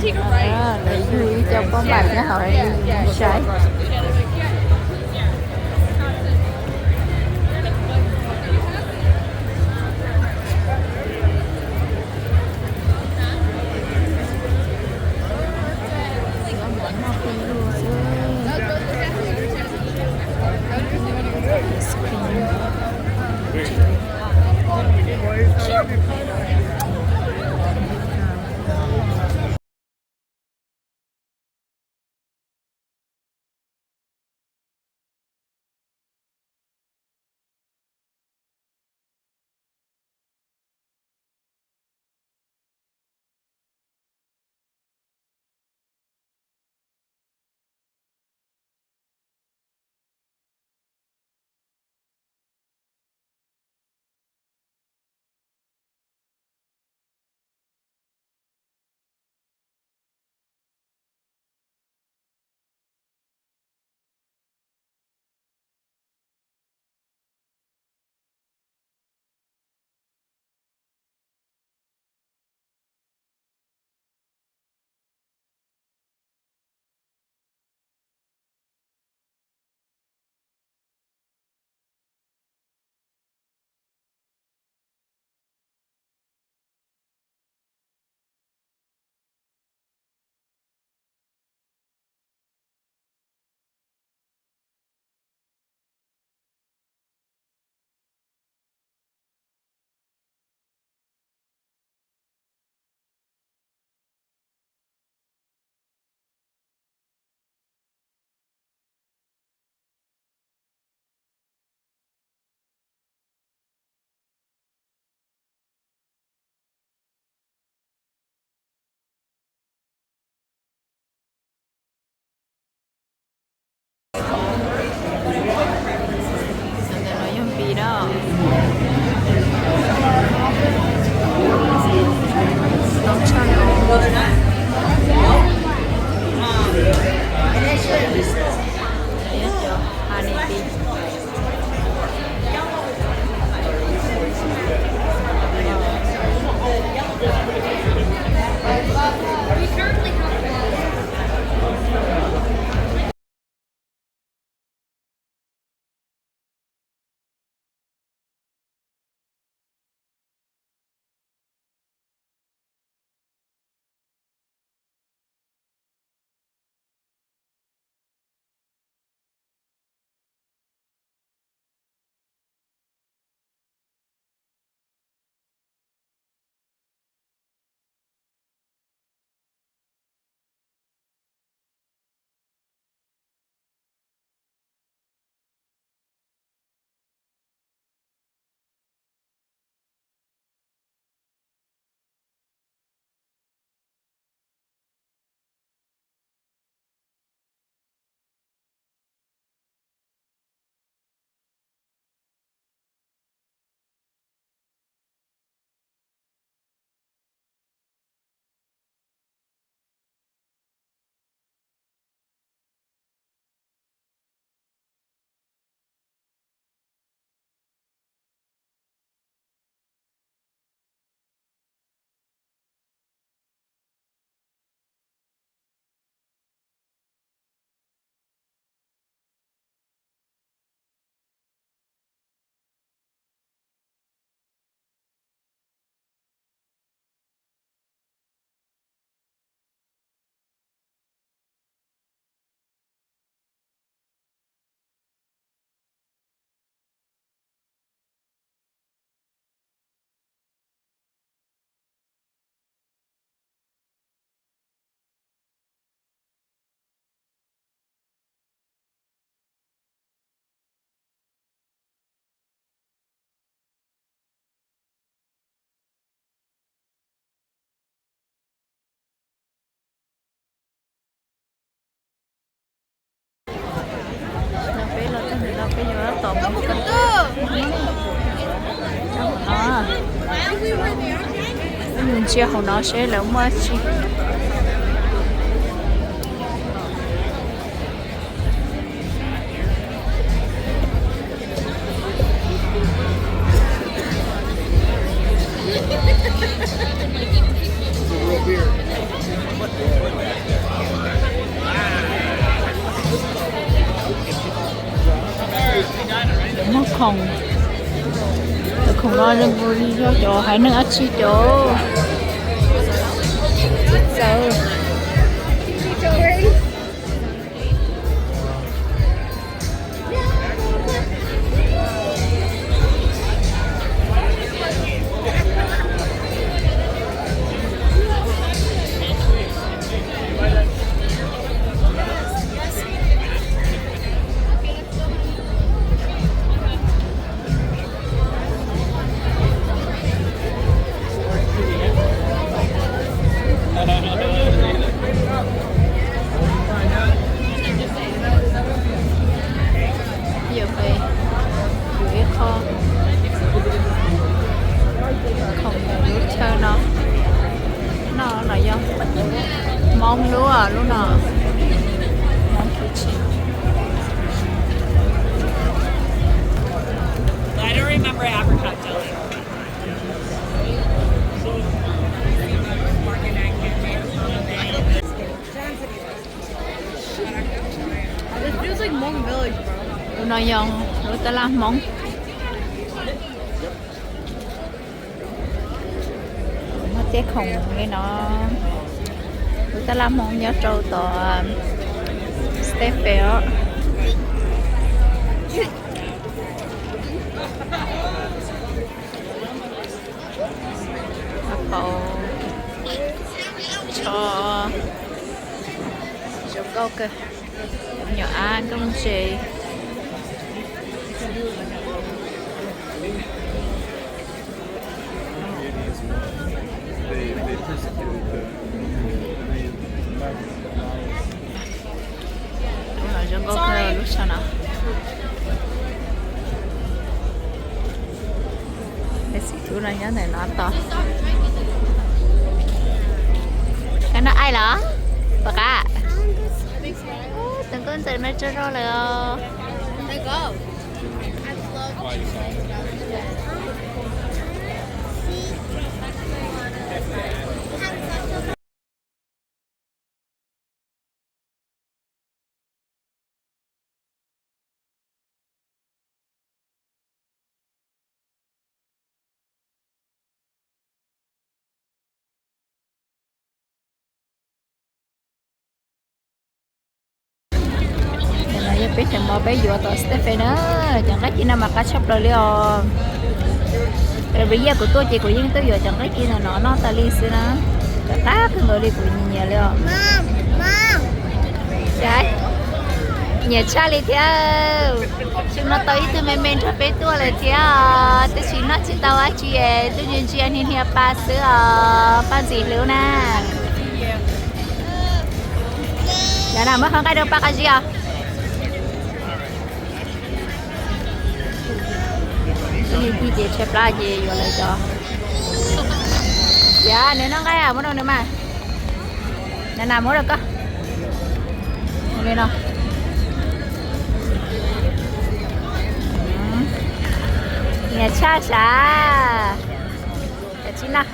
Lawv yug ib co paj npam nyob hauv saib. Ntawm no yog npis na. Tau tshaj no. Cov honey bee. No peb los txog ntawm no peb yuav tos mus kawm. Peb mus ntsia hauv no seb lawv muaj tsi. Khoom, cov khoom no zoo nkaus li yog cov haiv neeg dab tsi cov txawv. Yuav pem, yuav ib qho khoom ntawm lub chaw no. No los yog Hmoob lub, lub no, Hmoob kitchen. I don't remember apricot jelly. It feels like Hmong Village, bro. Tus no yog lub tab laj Hmoob. Muaj tej khoom li no. Lub tab laj Hmoob nyob rau tom State Fair os. Hauv paus tsho zoo nkauj kawg, nyuam ab nkooj ntse. Lub no zoo nkauj kawg lub tsho no. Peb xib tub no nyob ntawm no tos. Koj noj aib los? Puas qab? Tus nkauj ntxawm no tsaug zog lawm os. Ntawm no yog peb cov mov peb yuav tom State Fair na. Cov nqaij ci no mas qab tshaj plaws li os. Every year kuv tuaj ces kuv yeej tuaj yuav cov nqaij ci no no noj tas li xwb na. Cov qab kawg nkaus li, kuv nyiam nyiam li os. Nyiam tshaj li thiab. Xyoo no tau ib tug me me nrog peb tuaj lawm thiab os. Twb tsis noj tsis tau dab tsi es tuaj ntsia ntsia hnia hnia pa xwb os, Paj Ntxim Hlub na. Yog na, muab qhov nqaij rau Paj Qab Zib os. Ib hnub ces tshaib plab ces yuav lawv cov. Yog nws noj nqaij muab rau nws mas. Na na, muab rau koj. Ua li no. Nyiam tshaj sav. Kav tsij noj.